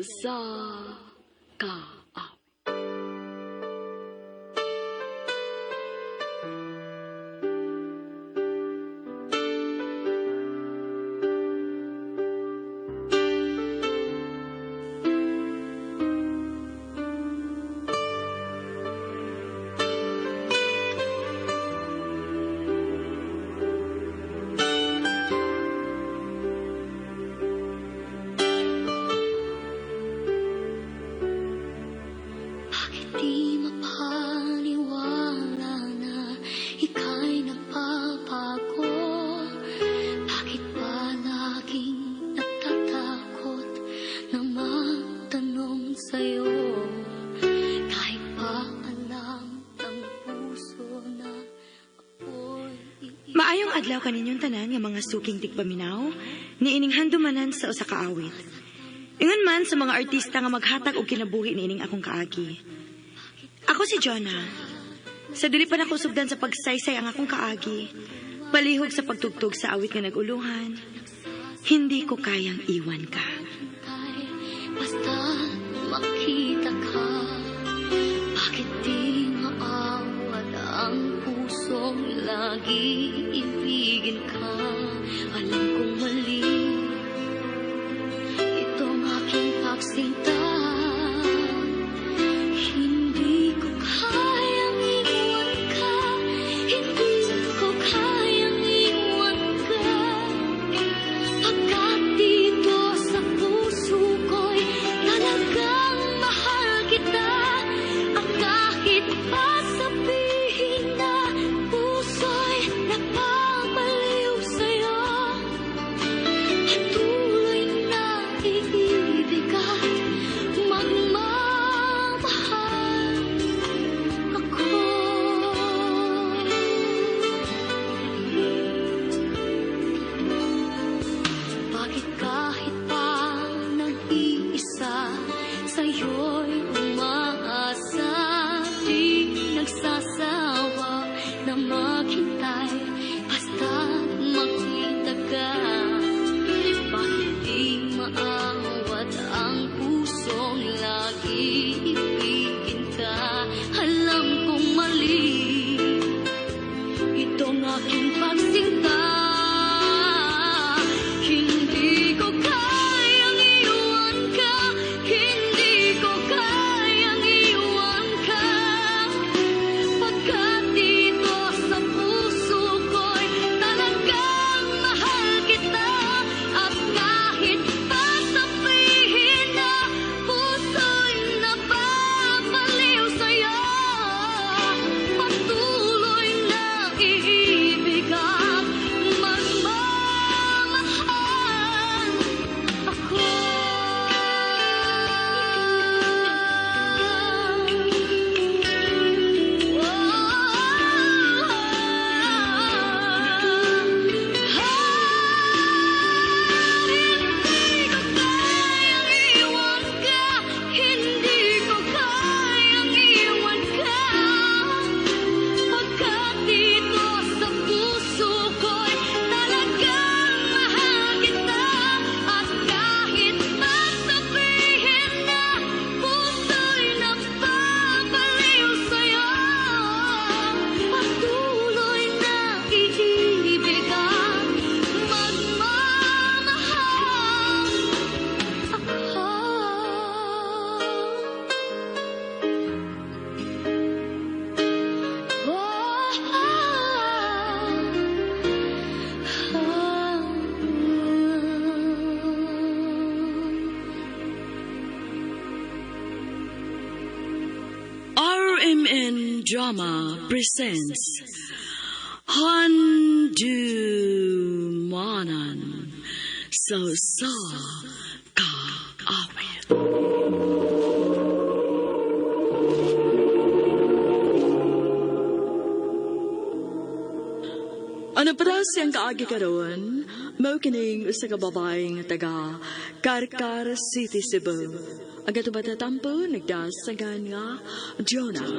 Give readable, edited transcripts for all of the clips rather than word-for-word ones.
Sa Kaawit. Bakit di mapaniwala na ika'y nagbabago? Bakit ba laging natatakot na magtanong sa'yo? Kahit pa alam ng puso na ako'y iibig. Maayong adlaw kaninyong tanan nga mga suking tigpaminaw, niining handumanan sa usa ka awit. Ingon man sa mga artista nga maghatag og kinabuhi niining akong kaagi. Ako si Jonah. Sa dili pa nako sugdan sa pagsaysay ang akong kaagi, palihog sa pagtugtog sa awit nga naguluhan, hindi ko kayang iwan ka. Hintay, basta makita ka. Bakit di maawat ang pusong lagi ibigin ka? Alam kong mali itong aking pagsinta. Hindi ko kayang iwan ka. Hindi ko kayang iwan ka. Pagkat dito sa puso ko'y talagang mahal kita. At kahit pa sabihin na puso'y napapaliw sa'yo, patuloy na iibig at magmamahal ako. Bakit kahit pa nag-iisa, sa'yo'y umaasa? Di nagsasawa na maghintay, basta't makita ka. Bakit di maawat ang pusong lagi ibigin ka? Alam kong mali itong aking pagsinta. Hindi ko kayang iwan ka. Hindi ko kayang iwan ka. Pagkat dito sa puso ko'y talagang mahal kita. At kahit pa sabihin na puso'y napapaliw sa'yo, patuloy na iibig at magmamahal ako. Hindi ko kayang iwan ka. Hindi ko kayang iwan ka. Pagkat dito sa puso ko'y talagang mahal kita. At kahit pa sabihin na puso'y napapaliw sa'yo, patuloy na iibig at magmamahal ako. RMN Drama presents Handumanan sa Sa Kaawit. Ano pa daw siyang kaagi karon? Mao kining usa ka babae nga taga Carcar City, Cebu. Ang katong matatampo nagdasagan nga Jonah.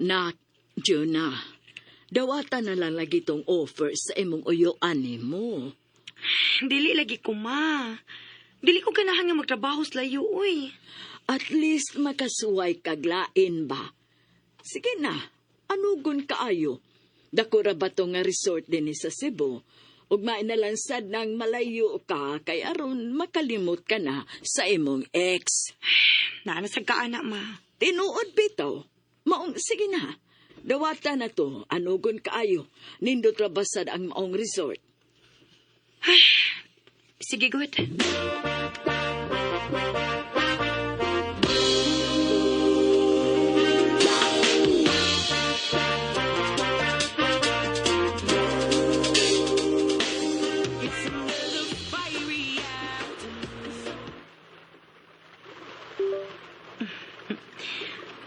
Nak, Jonah, dawatan na lang lagi tong offer sa imong uyuan nimo. Dili lagi ko, ma. Dili ko ganahan nga magtrabaho sa layo, uy. At least makasuway kaglain ba? Sige na, anugon kaayo. Dako ra ba to nga resort din sa Cebu? Ug mainalansad nang malayo ka kay aron makalimot ka na sa imong ex. Naa na sa kaana, ma. Tinuod bitaw. Maong sige na. Dawata na to, anugon kaayo. Nindot ra basad ang maong resort. Sige, good.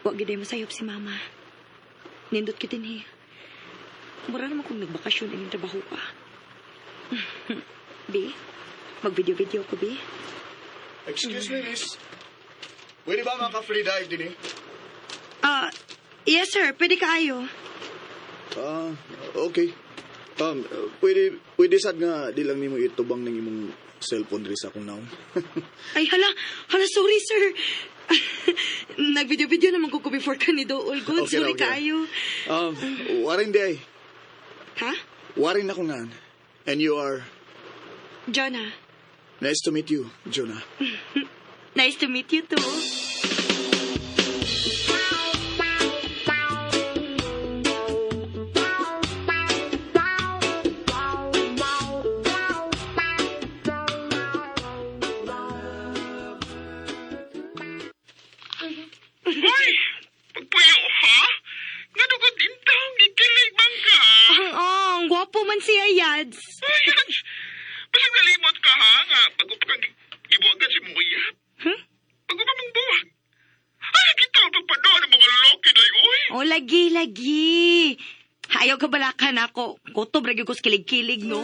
Wa gid ay masayop si mama. Nindot gyud dinhi. Mura naman kung nagbakasyon ining trabaho pa. Bi, mag-video-video ko, Bi. Excuse me, miss. Pwede ba maka-free dive din eh? Ah, yes sir, pwede kaayo. Ah, okay. Pwede sad nga di lang nimo itubang ng imong cellphone diri sa akong naong. Ay, hala, hala, sorry sir. Nag-video-video naman ko before ka ni Dool. Good, Okay ra, sorry okay ra. kaayo. Warin di ay. Ha? Warin ako nga. And you are Jonah, nice to meet you, Jonah. Nice to meet you too. Hoy! Pagpuyo, ha? Nga din taong gikilig man ka. Ang, ang gwapo man siya, Yads. Ay, Hans! Basig nalimot ka, ha? Nga, bago pa kang gibuwagan si mong uyap. Huh? Bago pa mong buwag. Ay, kita ang pagpadoon ng mga loki na oy. Oh, lagi, lagi. Ayaw ka balakan ako. Kutob, ragi ko sa kilig-kilig, no?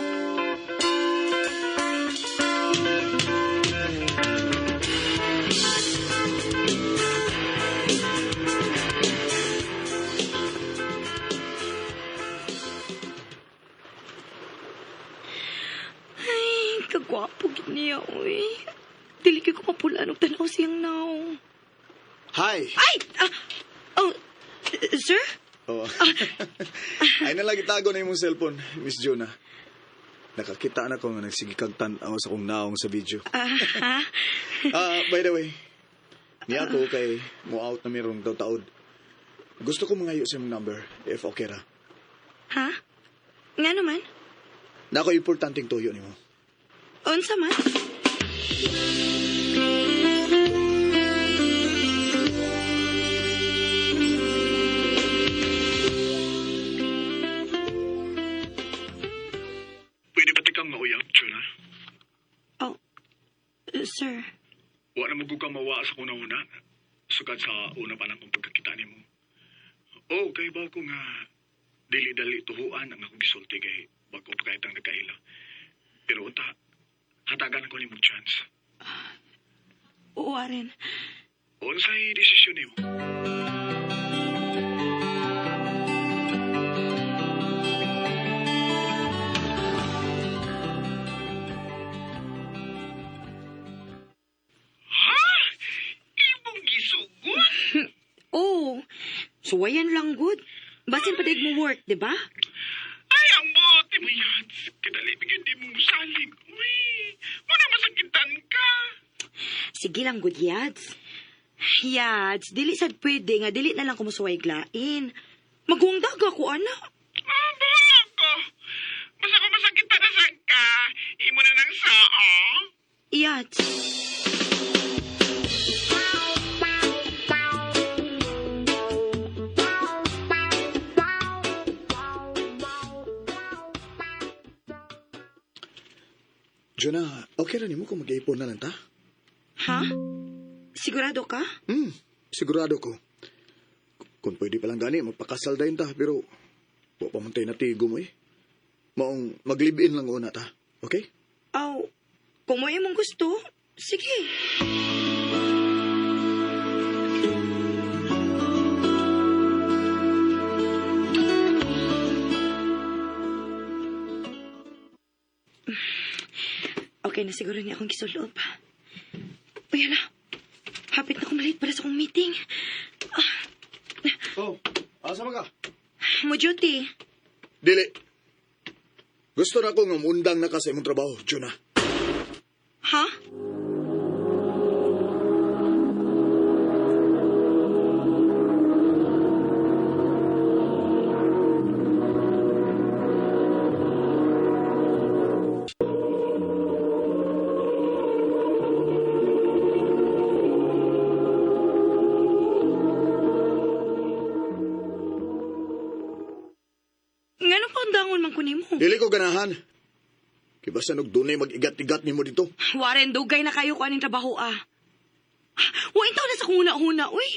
Ay, kagwapo gid niya, uy. Dili kay ko mapula og tanaw siyang naong. Hi. Ay! Ah, oh, sir? Oh. Ay na lang itago na imong cellphone, Miss Jonah. Nakakita na ko nga nagsige kag tan-aw sa akong naong sa video. Ah, ha? Ah, by the way, niya ako kay mo out na mirong taud. Gusto ko mangayo sa imong number if okay ra. Ha? Nga naman? Nako importanteng tuyo nimo. Unsa man? Pwede ba tikang mauyap, Jonah? Oh, sir. Wala mo kang mawa sa kuna-una. Sukad sa una pa lang kong pagkakita nimo. Oh, kay ba ko nga dili-dali tuhuan ang akong gisulti kay bago pa kahit ang nagkaila. Pero unta, hatagan ko nimo chance. Oo, Aren. Unsay desisyon nimo? Ha? Imong gisugot? Oo. Suwayan lang, good. Basin pa mo work, di ba? Ay, ang buti mo yan. Kadali, bigyan di mo musalig. Uy, muna masakitan ka. Sige lang, good, Yads. Yads, dili sad pwede nga, dili na lang kumusuway glain. Magungdag ako, ana. Ah, bahala ka. Basta kung masakitan na sad ka, imo na nang sao. Yads. Jonah, okay ra nimo kung mag-ipon na lang ta? Ha? Sigurado ka? Sigurado ko. Kung pwede pa lang gani, magpakasal dayon ta, pero wa pa man tayo natigo mo eh. Maong mag-live-in lang una ta, okay? Aw, kung mo imong gusto, sige. Okay na siguro niya akong gisulob. Uy, hala. Hapit na kumalit para sa akong meeting. Oh, asa man ka? Mo duty. Dili. Gusto na ko nga mundang na ka sa imong trabaho, Jonah. Ha? Ngano pa undangon man ko nimo? Dili ko ganahan. Kibasa og dunay mag-igat-igat nimo dito. Warren, dugay na kayo ko aning trabaho ah. Wa intaw na sa kong huna-huna, uy.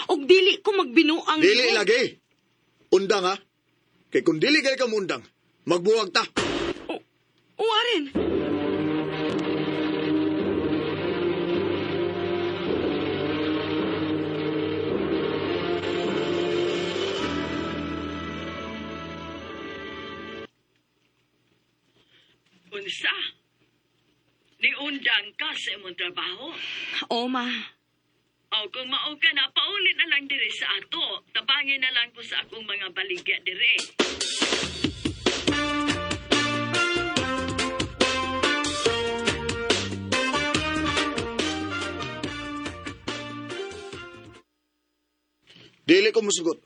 Og dili ko magbinuang Dili nimo. lagi. Undang ha. Kay kung dili kay ka mundang, magbuwag ta. Oh, Warren. Unsa? Niundang ka sa imong trabaho. O, ma. O kung mao ka na, pauli na lang diri sa ato. Tabangin na lang ko sa akong mga baligya diri. Dili ko musugot.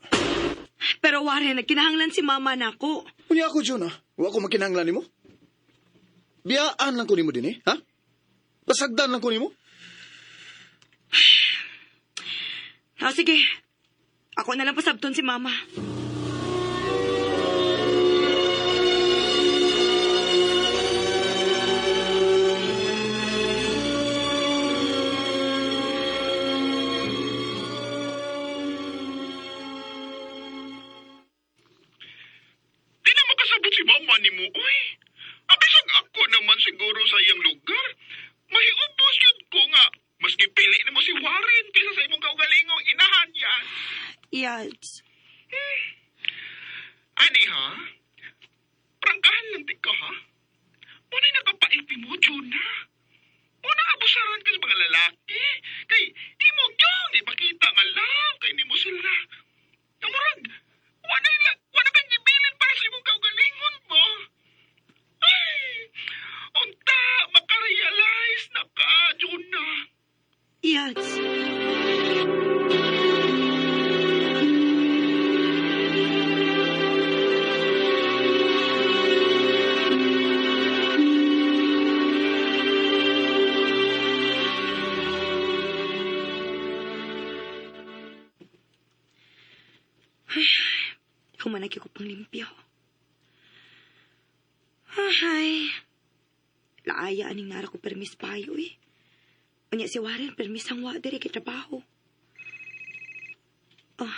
Pero Warren, nagkinahanglan si mama nako. Unya ako, Jonah. Wa ko makinahanglan nimo. Biyaan lang ko nimo din eh, ha? Pasagdan lang ko nimo. Ah, sige. Ako na lang pasabton si mama. Di na makasabot si mama ni mo, uy. Abisag ako naman siguro sa iyang lugar. Mahiubos yun ko nga. Maski pili na mo si Warren kaysa sa imong kaugalingong inahan yan. Yes. Ani ha? Prangkahan lang di ka ha? Muna'y nakapaiti mo, Jonah. Muna abusaran ka sa mga lalaki. Kay di mo yung ipakita nga love kay ni mo sila. Namurag, wala na, wala kang gibilin para sa imong kaugalingon mo. Ay, unta, makarealize na ka, Jonah. Yes. Ay, humanagi ko pang limpyo. Ay, laaya aning nara ko permis payo eh. Unya si Warren, permis ang wa diri kay trabaho. Oh.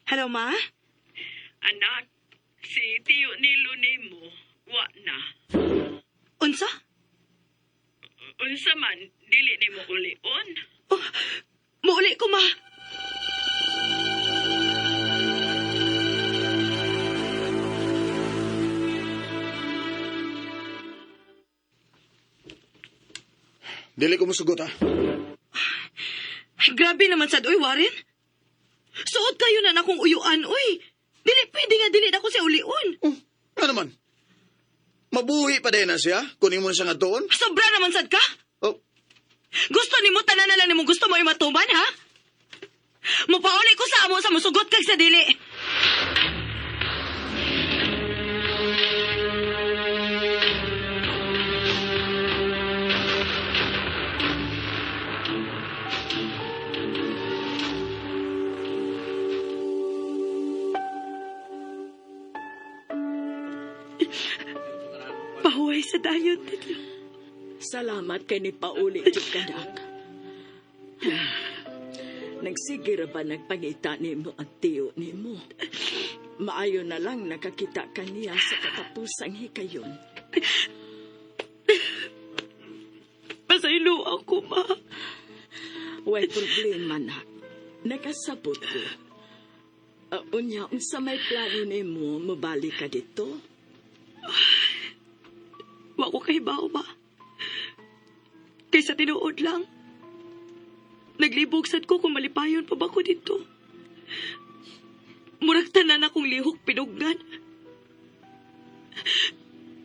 Hello, ma? Anak, si Tiyo Nilo nimo, wa na. Unsa? Unsa man, dili nimo ulion. Oh, muuli ko, ma. Dili ko musugot ha. Ay, grabe naman sad, oy, Warren. Suot kayo na nakong uyuan, oy. Dili, pwede nga dili na ko siya ulion. Oh, ano naman? Mabuhi pa din na siya kung imo na siya nga tuon. Sobra naman sad ka. Oh, Gusto nimo tanan na lang nimo gusto mo imatuman, ha? Mupauli ko sa amo sa musugot kag sa dili. Pahuway sa dayon, Tito. Salamat kay ni pauli jud ka, dak. Nagsige ra ba nagpangita nimo ang tiyo nimo? Maayo na lang nakakita ka niya sa katapusang hikayon. Pasaylo ako, ma. Way problema na. Nakasabot ko. Unya, unsa may plano nimo mobalik ka dito? kahibaw ba? Kaysa tinuod lang. Naglibog sad ko kung malipayon pa ba ko dito. Murag tanan akong lihok pinugnan.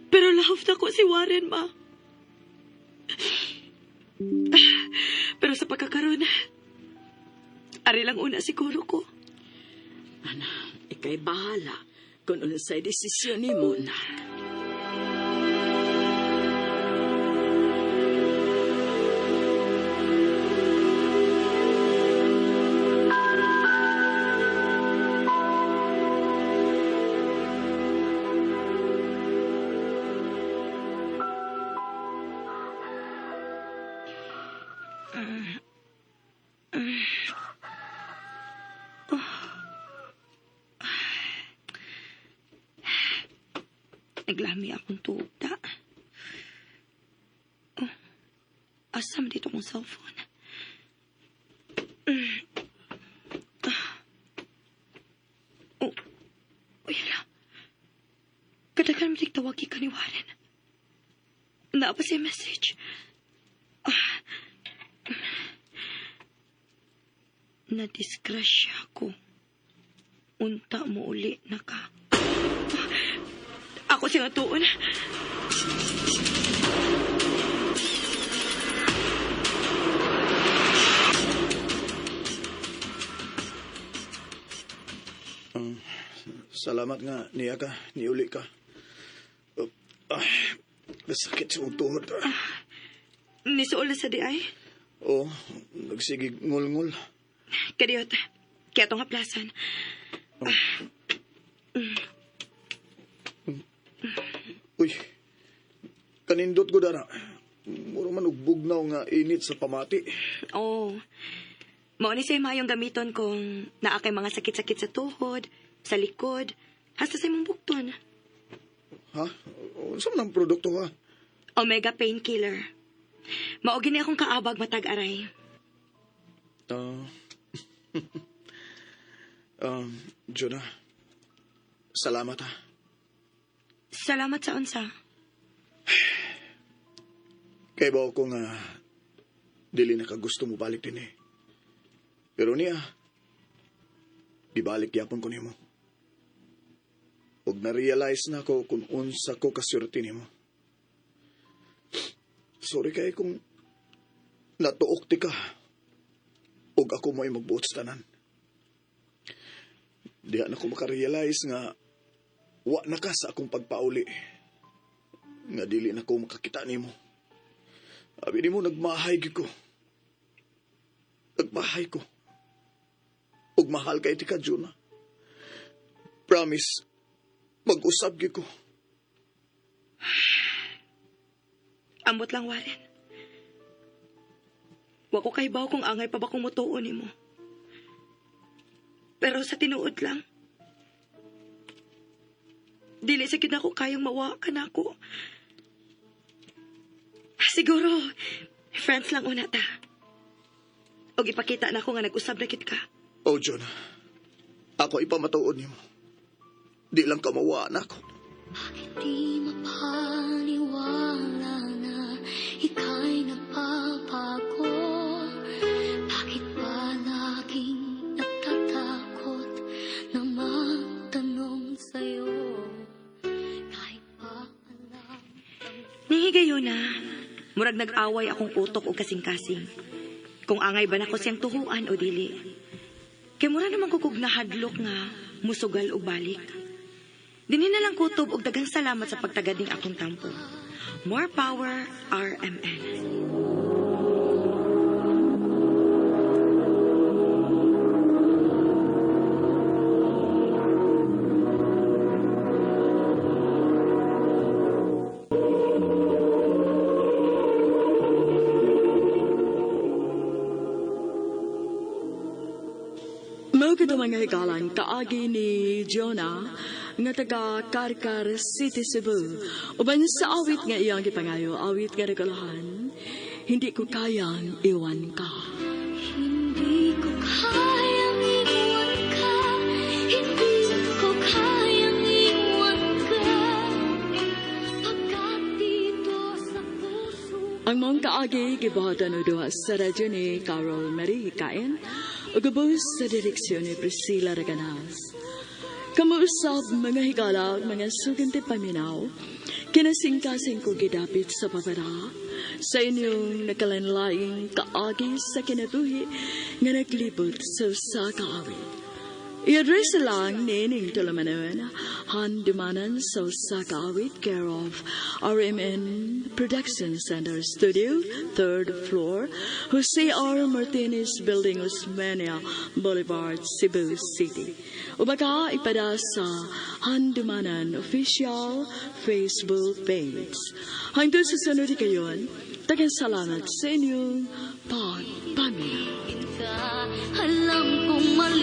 Pero love na ko si Warren, ma. Pero sa pagkakaroon, ari lang una siguro ko. Ana, ikay bahala kung unsay desisyon nimo, nak. Naglami akong tuta. Oh, asa man dito akong cellphone? Ah. Oh, uy, hala. Kadagan mo tawag ka ni Warren. Naa pa siya message. Ah. Nadisgrasya ko. Unta mo uli na ka. Ako siya nga tuon. Salamat nga niya ka, niuli ka. Sakit sa tuhod. Nisuol na sa di ay. Oh, nagsigig ngul-ngul. Kadiyot. Kaya itong haplasan. Uy, kanindot ko dara. Mura man og bugnaw nga init sa pamati. Oo. Oh. Mao ni siya mayong gamiton kung naa kay mga sakit-sakit sa tuhod, sa likod, hasta sa imong bukton. Ha? Unsa man ang produkto ha? Omega painkiller. Mao gini akong kaabag matag aray. Jonah, salamat ha. Salamat sa unsa. Kay ba ako nga dili na kagusto mo balik din eh. Pero niya, gibalik yapon ko nimo. Ug na-realize na ko kung unsa ko kaswerte nimo. Sorry kay kung natuok ti ka. Ug ako mo'y magbuot sa tanan. Diha na ko makarealize nga wa na ka sa akong pagpauli. Nga dili na ko makakita nimo. Abi nimo nagmahay gyud ko. Nagmahay ko. Ug mahal kay ti ka, Jonah. Promise, mag-usab gyud ko. Ambot lang, Warren. Wa ko kahibaw kung angay pa ba kong mutuo nimo. Pero sa tinuod lang, dili sa gyud ako kayang mawa ka na ako. Siguro, friends lang una ta. Og ipakita na ako nga nag-usab na kit ka. Oh, Jonah. Ako ipamatuod nimo. Di lang ka mawa na ako. Bakit di mapaniwala na ika'y nagbabago? Bakit ba laging natatakot na magtanong sa'yo? Kahit pa alam Nihigayon na, murag nag-away akong utok o kasing-kasing. Kung angay ba nako siyang tuhuan o dili. Kay mura naman kukog nahadlok nga musugal og balik. Dinhi na lang kutob og daghang salamat sa pagtagad ning akong tampo. More power, RMN. Mao gid mga higalan kaagi ni Jonah nga taga Carcar City, Cebu. Uban sa awit nga iyang gipangayo, awit nga regalahan, hindi ko kayang iwan ka. Hindi ko kayang iwan ka, hindi ko kayang iwan ka. Pagkat dito Ang maong kaagi gibuhatan og duha sa radyo ni Carol Marie Hikain ug ubos sa direksyon ni Priscilla Raganas. Kamuusap, mga higala, mga suking tigpaminaw, kinasingkasing ko gidapit sa babara sa inyong nagkalainlaing kaagi sa kinabuhi nga naglibot sa usa ka awit. I-address lang niining tulumanon, Handumanan sa Usa Ka Awit, care of RMN Production Center Studio, third floor, Jose R. Martinez Building, Osmeña Boulevard, Cebu City. O baka ipada sa Handumanan official Facebook page. Hangtod sa sunod kayon, daghang salamat sa inyong pagpaminaw. Ka, alam kong mali.